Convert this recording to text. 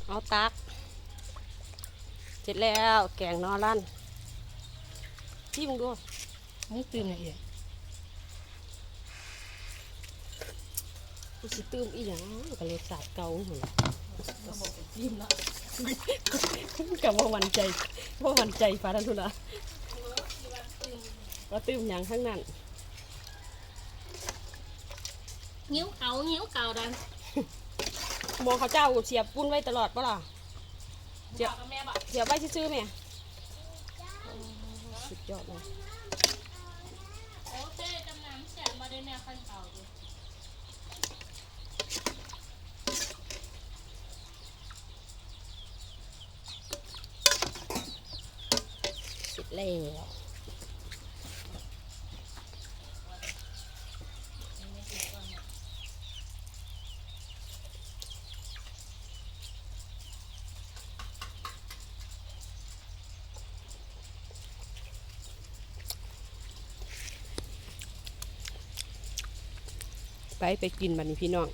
ເອົາຕັກ ເສັດແລ້ວ ແກງໜໍ່ລັນ ຊີມເບິ່ງດູ ມຶງຕື່ມຫຍັງອີກ? ກູຊິຕື່ມອີ່ຫຍັງ ກະລົດຊາດເກົ່າຫັ້ນລະ ກະບໍ່ໝັ້ນໃຈ ບໍ່ໝັ້ນໃຈປານນັ້ນພຸ້ນລະ ບໍ່ຕື່ມຫຍັງທັງນັ້ນ. ຫິວເຂົ້າຫິວເຂົ້າດອນ ໝໍ້ເຂົາເຈົ້າສຽບປຸ້ນໄວ້ຕະຫຼອດບໍ່ລະ? ສຽບ ສຽບໄວ້ຊື່ໆແມ່. ສຸດຍອດເລີຍ. ເສັດແລ້ວ ໄປ ໄປກິນບັດນີ້ພີ່ນ້ອງ.